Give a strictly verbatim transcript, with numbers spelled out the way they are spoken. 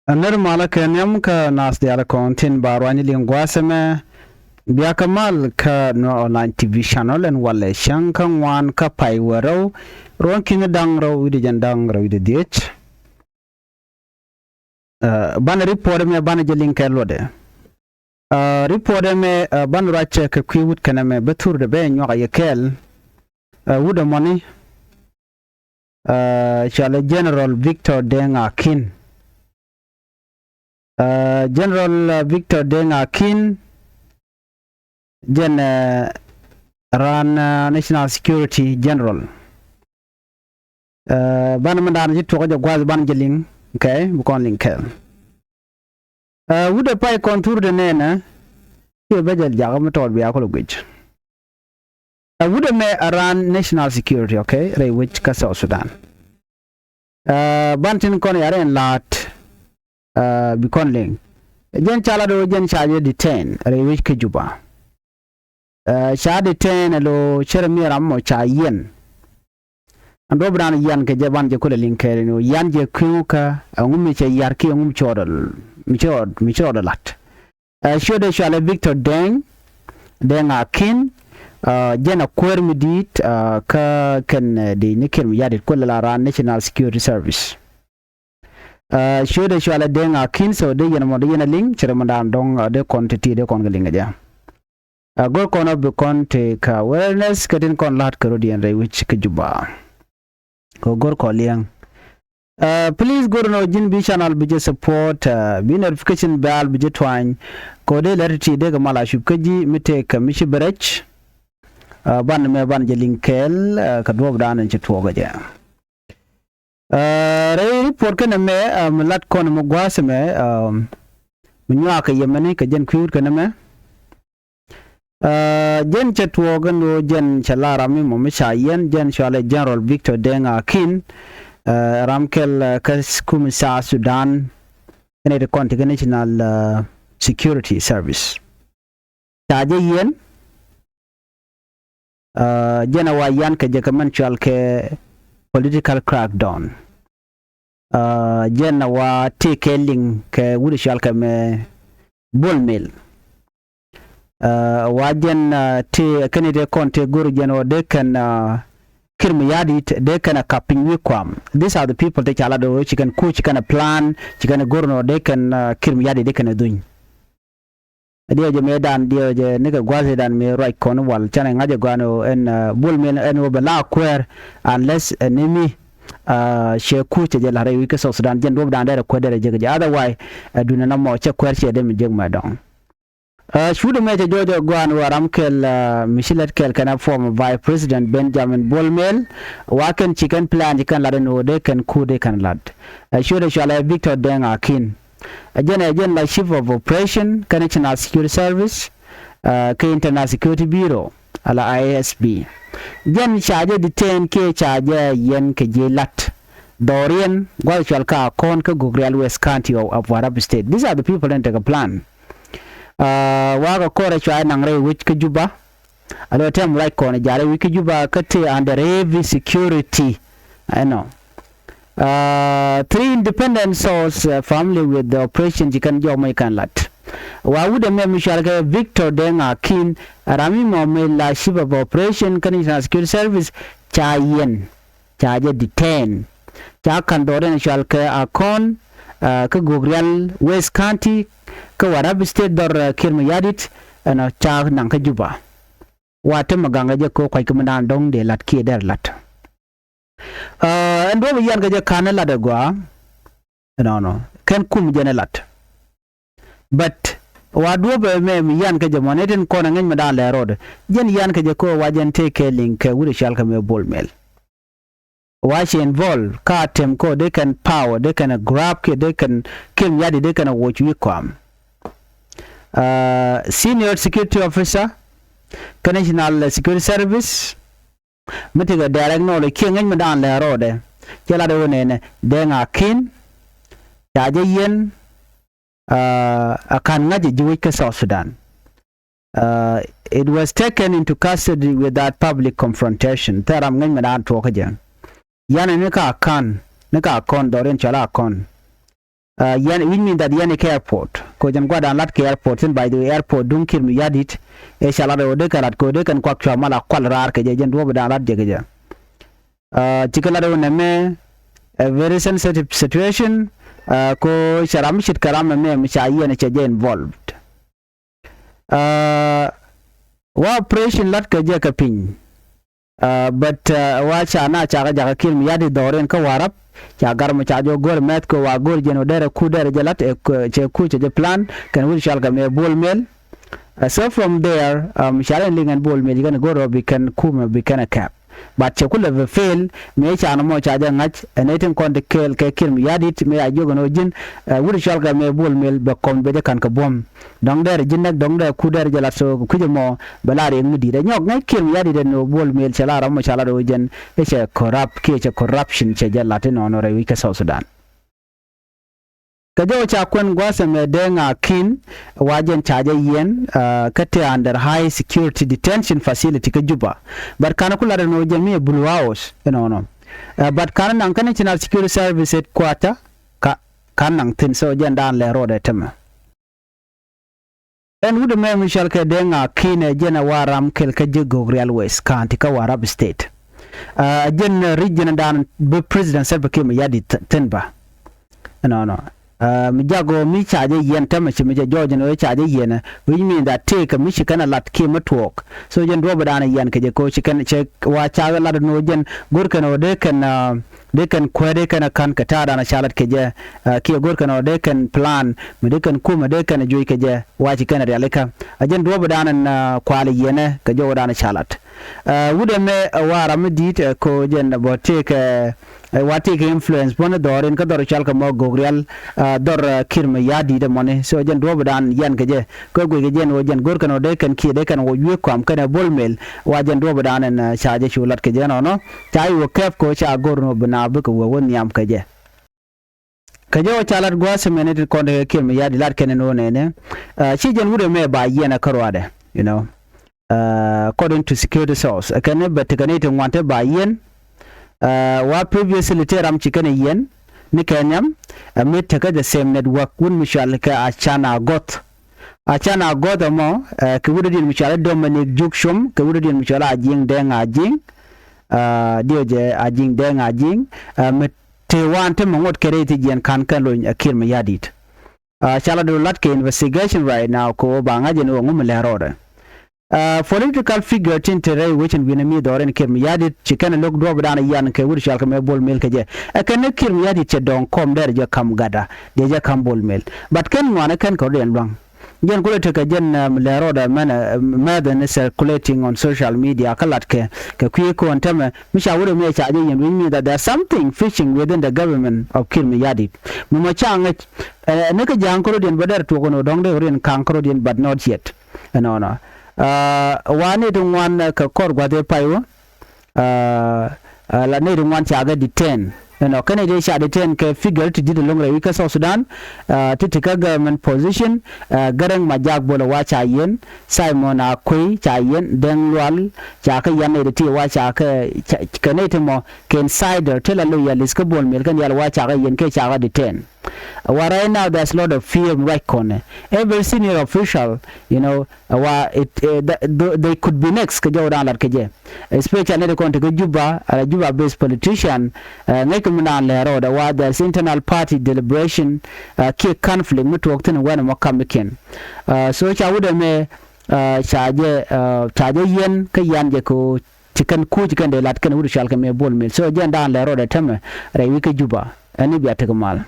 Ɛ nɛr malä kɛ nhiam kä naath diaal kɔn tin ba ruany liŋ gua̱a̱th ɛmɛ. Bia kɛ mal kä Nuer Online T V channel ɛn walɛ cäŋ kä ŋuan kä pay wä rɛw, ruɔ̱n ki̱ni da̱ŋ rɛw wi̱cdɛ jiɛn da̱ŋ rɛw wi̱cdɛ dhiec. Ɛ, banɛ report ɛmɛ banɛ jɛ liŋ kɛ luɔtdɛ. Ɛ, report ɛmɛ, ɛ, banɛ ruac kɛ kui̱ wut kɛn ɛmɛ bä thurdɛ bɛ nyuak a yɛ kɛɛl. Ɛ, wut ɛmɔni, ɛ, cɔalɛ General Victor Deng Akin. Ɛ, General, ɛ, Victor Deng Akin, jɛn, ɛ, raan, ɛ, National Security General. Ɛ, banɛ mɛn daanɔ ci tuɔkä jɛ gua̱a̱th banɛ jɛ liŋ, okay, bi kɔn liŋ kɛɛl. Ɛ, wut ɛ pay kɔn thurdɛ nɛnɛ, kiɛ bä jɛ jakä mi tɔɔt bia kulɛ guic. Ɛ, wut ɛmɛ ɛ raan National Security, okay, rɛy wec kä South Sudan. Ɛ, banɛ tin kɔn ya rɛn la̱a̱t, ɛ, bi kɔn liŋ. Jɛn ca lat ɣöö jɛn ca jɛ detain rɛy wec kä Juba. Ɛ, ca detain ɛ lo cärɛ mi ram mɔ ca yiɛn. Ɛn duɔ̱p dan yian kɛ jɛ banɛ jɛ kulɛ liŋ kɛɛl ni ɣöö yian jɛ kui̱ kä ɛŋu mi cɛ yar kiɛ ɛŋu mi cɛ rɔɔdɛ, mi cɛ rɔɔdɛ, mi cɛ rɔɔdɛ la̱t. Ɛ, ciötdɛ cɔalɛ Victor Deng, Deng Akin, ɛ, jɛn ɛ kuäär mi di̱i̱t, ɛ, kä kɛn, ɛ, dec ni Kiir Mayardit kulɛ la raan National Security Service. Ɛ, ciötdɛ cɔalɛ Deng Akin, so dee yɛn mɔ dee yɛn a liŋ, cɛ rɛ mɔ daan dɔ̱ŋ, ɛ, dee kɔn te ti dee kɔn kɛ liŋ kɛ jɛ. Ɛ, go̱r kɔn ɔ bi kɔn te kä awareness kä tin kɔn la̱t kä rɔ̱diɛn rɛy wec kä Juba. Kɛ go̱r kɔ liɛŋ. Ɛ, please go̱r nɔ ji̱n bi channel bi jɛ support, ɛ, bi notification bell bi jɛ tuany. Kɛ dee lɛr ti dee kɛ mal a cup kä ji̱ mi tëëk kɛ mi ci bɛ rɛc. Ɛ, banɛ mɛ banɛ jɛ liŋ kɛɛl, ɛ, kɛ duɔ̱ɔ̱p dan in ci tuɔɔk kä jɛ. Ɛ, rɛy report kɛnɛ mɛ, ɛ, mi lat kɔn mi gua̱a̱th mɛ, ɛ, mi nyuak kɛ yɛmɛni kɛ jɛn kui̱ wut kɛnɛ mɛ. Ɛ, jɛn cɛ tuɔɔk ɛn ɣöö jɛn cɛ la ram mi mɔ mi ca yiɛn, jɛn cɔalɛ General Victor Deng Akin, ɛ, ram kɛl, ɛ, kä kum South Sudan, kɛnɛ ti kɔn ti kɛ National, ɛ, Security Service. Ca jɛ yiɛn, ɛ, jɛn a wa yian kɛ jɛ kɛ mɛn cɔal kɛ political crackdown. Ɛ, jɛn a wa tëëkɛ liŋ kɛ wut cɔal kɛ mɛ Bol Mel. Ɛ, wa jɛn, ɛ, tëë kɛn i̱ tëë kɔn tëë go̱r jɛn ɔ dee kɛn, ɛ, Kiir Mayardit dee kɛn ɛ kap piny wi̱i̱ kuam. These are the people tëë ca lat ɔ ci kɛn kuc ci kɛn ɛ plan ci kɛn ɛ go̱r nɔ dee kɛn, ɛ, Kiir Mayardit dee kɛn ɛ dhuny. Diɛw jɛ mëëdan diɛw jɛ nikɛ gua̱thidan mëë ruac kɔn wal canɛ ŋa̱c ɛ gɔaa ni ɣöö ɛn, ɛ, Bol Mel ɛn ɣöö bɛ la kuäär unless ɛn ni mi, ɛ, cɛ kuc cɛ jɛ la̱t rɛy wi̱c kä South Sudan jɛn duɔ̱pdan derɛ kuäär derɛ jek jɛ. Otherwise, ɛ, duundɛ na mɔ cɛ kuäär cɛ dee mi jek mɛ dɔ̱ŋ. Ɛ, cuudɛ mɛ cɛ jɔɔc ɛ gɔaa ni ɣöö ram kɛl, ɛ, mi ci lät kɛl kɛnɛ former Vice President Benjamin Bol Mel wa kɛn ci kɛn plan ci kɛn lat ɛn ɣöö dee kɛn kuc dee kɛn lat. Ɛ, cuudɛ cɔalɛ Victor Deng Akin. Ɛ jɛn ɛ jɛn la Chief of Operation kä National Security Service, ɛ, kä Internal Security Bureau, ala I S B. Jɛn ca jɛ detain kiɛ ca jɛ yiɛn kɛ ji̱ la̱t dhɔriɛn gua̱th cɔal kä Akɔn kä Gogrial West County of, of Warrap State. These are the people in tekɛ plan. Ɛ, wakɛ kɔrɛ cua naŋ rɛy wec kä Juba. A lɔ tɛm ruac kɔn ja̱rɛ wi̱c kä Juba kä tëë under heavy security. Ɛnɔ. Ɛ, three independent source, ɛ, family with the operation ci kɛn jɔk mɔc kɛn lat. Wa wut ɛmɛ mi cual kɛ Victor Deng Akin, ram mi mɔ mi la chief of operation kɛn National Security Service ca yiɛn. Ca jɛ detain. Ca ka̱n dhɔr ɛn cual kɛ Akɔn, ɛ, kä Gogrial West County, kä Warrap State dhɔr, ɛ, Kiir Mayardit, ɛnɔ ca naŋ kä Juba. Wa te mi gaŋ ɛ jɛ kɛ kuac kä mi naan dɔ̱ŋ dee la̱t kiɛ dee la̱t. Ɛ, ɛn duɔ̱p ɛ yian kɛ jɛ ka̱n ɛ la̱t ɛ gɔaa. Ɛnɔnɔ kɛn kum jɛn ɛ la̱t. But wa duɔ̱p ɛ mɛ mi yian kɛ jɛ mɔ ni tin kɔn ɛ ŋäc mi daan lɛ rɔɔdɛ. Jɛn yian kɛ jɛ kɛ wa jɛn tëë kɛ liŋ kɛ wut ɛ cual kɛ mɛ Bol Mel. Wa ci involve ka tem kɔ dee kɛn power dee kɛn grab kiɛ dee kɛn Kiir Mayardit dee kɛn woc wi̱i̱ kɔam. Ɛ, senior security officer kä National Security Service mi tekɛ direct knowledge kiɛ ŋäc mi daan lɛ rɔɔdɛ. Cɛ lat ɛ wä nɛnɛ Deng Akin ca jɛ yiɛn, ɛ, a ka̱n ŋa̱c ɛ ji̱ wec kä South Sudan. Ɛ, it was taken into custody without public confrontation. Thil ram ŋäc mi daan tuɔɔk kä jɛ. Yan ni ka ka̱n ni ka kɔn dhɔriɛn cɔal a kɔn. Yɛn wi̱c min that yɛn i̱ kɛ airport kɛ jɛn gua̱dan lat kɛ airport thi̱n, by the way, airport duŋ Kiir Mayardit. Ëë ca lat ɛ ɣöö dee kɛ lat kɛ ɣöö dee kɛn kuak cua mal a kual raar kɛ jɛ, jɛn duɔ̱ɔ̱p i̱ da̱a̱n lat jɛ kɛ jɛ. Cikɛ lat ɛ ɣöö nɛmɛ a very sensitive situation. Kɛ ɣöö cɛ ram mi ce̱tkɛ ram ɛmɛ mi ca yiɛn cɛ jɛ involved. Wa operation lat kɛ jɛ kɛ piny. But wa ca na ca kɛ jakä Kiir Mayardit dhɔriɛn kä Warap, ca gar mɔ ca jɔ go̱r mɛth kɛ wa go̱r jɛn wä derɛ ku derɛ jɛ lat cɛ ku cɛ jɛ plan kɛn wut cɔal kɛ mɛ Bol Mel. So from there, ca rɛn liŋ ɛn Bol Mel kɛn go̱r rɔ bi kɛn kumɛ bi kɛn ɛ kɛp. But cɛ ku lɛ bɛ fail mëë ca nɔmɔ ca jɛ ŋa̱c ɛn ɛ tin kɔn ti kɛɛl kɛ Kiir Mayardit mëë a jiök ɛn ɣöö ji̱n wut cɔal kɛ mɛ Bol Mel bɛ kɔm bɛ jɛ ka̱n kɛ buɔ̱m. Dɔ̱ŋ dɛr ji̱ näk dɔ̱ŋ dɛr ku dɛr jɛ lat so kui̱c ɛmɔ bɛ la riɛk mi di̱i̱t ɛ nyɔk ŋäc Kiir Mayardit ɛn ɣöö Bol Mel cɛ la ram mɔ ca lat ɣöö jɛn ɛ cɛ corrupt kiɛ cɛ corruption cɛ jɛ lat inɔnɔ rɛy wi̱c kä South Sudan. Kɛ jɔw ca kuɛn gua̱a̱th ɛmɛ Deng Akin wa jɛn ca jɛ yiɛn kä te under high security detention facility kä Juba. But ka̱n ku lat ɛn ɣöö jɛn mi ɛ Blue House inɔnɔ. But ka̱n naŋ kä National Security Service headquarter ka̱n naŋ thi̱n so jɛn daan lɛ road ɛ tämɛ. Ɛn wut ɛmɛ mi cɔal kɛ Deng Akin ɛ jɛn ɛ Warap kɛl kä ji̱ Gogrial West County kä Warap State. Ɛ jɛn region dan bi President Salva Kiir Mayardit thi̱n bä. Ɛnɔnɔ mi jak ɣöö mi ca jɛ yiɛn tämɛ ci mi cɛ jɔɔc ɛn ɣöö ca jɛ yiɛn ɛ wi̱c mi that tëëkɛ mi ci kɛn ɛ lat kiɛ mi tuɔɔk. So jɛn duɔ̱ɔ̱p ɛ dan ɛ yiɛn kɛ jɛ kɛ ɣöö ci kɛn cɛ wa ca lat ɛn ɣöö jɛn go̱r kɛn ɣöö dee kɛn dee kɛn kuäär dee kɛn ɛ ka̱n kɛ ta̱a̱ dan ɛ ca lat kɛ jɛ. Kiɛ go̱r kɛn ɣöö dee kɛn plan mi dee kɛn kumɛ dee kɛn ɛ juɔc kɛ jɛ. Wa ci kɛn ɛ rialikä a jɛn duɔ̱ɔ̱p ɛ dan ɛn kualɛ yiɛnɛ kɛ jɔw ɛ dan ɛ ca lat. Wut ɛmɛ ɛ Warap mi di̱i̱t ɛ ko jɛn ɛ bä tëëkɛ wa tëëkɛ influence buɔ̱n ɛ dhɔr in kä dhɔr cɔal kɛ mɔ Gogrial dhɔr Kiir Mayardit ɛ mɔni so jɛn duɔ̱ɔ̱p ɛ dan yiɛn kɛ jɛ. Kä guic kɛ jɛn ɣöö jɛn go̱r kɛn ɣöö dee kɛn kiɛ dee kɛn ɣöö wi̱i̱ kuam kɛn ɛ Bol Mel wa jɛn duɔ̱ɔ̱p ɛ dan ɛn ca jɛ cu lat kɛ jɛ nɔnɔ. Ca i̱ wä kɛp kɛ ɣöö ca go̱r ni ɣöö bi na bikɛ wä wä nhiam kɛ jɛ. Kɛ jɛ wä ca lat gua̱a̱th cɛ mɛn ni ti kɔn ti kɛ Kiir Mayardit lat kɛn ni ɣöö nɛnɛ ci jɛn wut ɛmɛ ba yiɛn ɛ kä ruaadɛ. You know, according to security source ɛ kɛn ni bɛ ti kɛ ni ti ŋuan ti ba yiɛn. Wa previously ti ram ci kɛn ɛ yiɛn ni kɛ nhiam ɛ mi tekɛ the same network wut mi cɔal kɛ Acana Goth. Acana Goth ɛmɔ kɛ wut diɛn mi cɔal i̱ Dominic Juk Com kɛ wut diɛn mi cɔal i̱ Ajiŋ Deng Ajiŋ. Diɔ jɛ Ajiŋ Deng Ajiŋ mi te wan te mi ŋot kɛ rɛy ti jiɛn ka̱n kɛ lony ɛ Kiir Mayardit. Ca la dee lat kɛ investigation right now kɛ ɣöö ba ŋa̱c ɛn ɣöö ŋu mi lɛr rɔɔdɛ. Political figure tin te rɛy wecin wi̱nɛ mi dhɔr in Kiir Mayardit ci kɛn ɛ lo̱k duɔ̱ɔ̱p dan ɛ yian kɛ wut cɔal kɛ mɛ Bol Mel kɛ jɛ. Ɛ kɛn ni Kiir Mayardit cɛ dɔ̱ŋ kɔm dɛr jɛ ka̱m gatda dee jɛ ka̱m Bol Mel. But kɛn ŋuanɛ kɛn kɛ rɔ̱diɛn lua̱ŋ. Jɛn kulɛ tekɛ jɛn mi lɛr rɔɔdɛ mɛn mɛth in circulating on social media kä latkɛ kɛ kui̱ kɔn tämɛ mi ca wut ɛmɛ ca jɛ yɛn wi̱ny mi that there something fishing within the government of Kiir Mayardit. Mi mɔ ca ŋäc ni kä ja̱a̱ŋ kärɔ̱diɛn bä dɛr tuɔk ɛn ɣöö dɔ̱ŋ dee ɣöriɛn ka̱a̱ŋ kärɔ̱diɛn but not yet. Ɛnɔnɔ wa ni ti ŋuan kɛ kɔr gua̱th ëë pay wä. La nɛy ti ŋuan cakɛ detain. Ɛnɔ kɛn nɛy ti ca detain kɛ figure ti di̱t ɛlɔ̱ŋ rɛy wi̱c kä South Sudan. Ti ti kä government position. Gɛrɛŋ Majak Bol ɛ wa ca yiɛn. Simon Akuei ca yiɛn. Dɛŋ Lual ca kɛ yiɛn nɛy ti ti wa ca kɛ kɛ nɛy ti mɔ kɛ insider ti la loyalis kä Bol Mel kɛn yal wa ca kɛ yiɛn kɛ ca kɛ detain. Wa right now there's lot of fear ruac kɔnɛ every senior official, you know, wa it, uh, the, the, they could be next kɛ jɔw dan lat kɛ jɛ. Especially ni ti kɔn ti kɛ Juba, ala Juba based politician. Ŋäc kɛ mi naan lɛr rɔɔdɛ wa there's internal party deliberation kiɛ conflict mi tuɔɔk thi̱n wɛn mɔ kam mi kiɛn. So ca wut ɛmɛ ca jɛ ca jɛ yiɛn kä yian jɛ kɛ ɣöö ci kɛn kuuc kɛn dee lat kɛn wut cɔal kɛ mɛ Bol Mel. So jɛn daan lɛr rɔɔdɛ tämɛ rɛy wi̱c kä Juba. Ɛn ni bia tekɛ mal.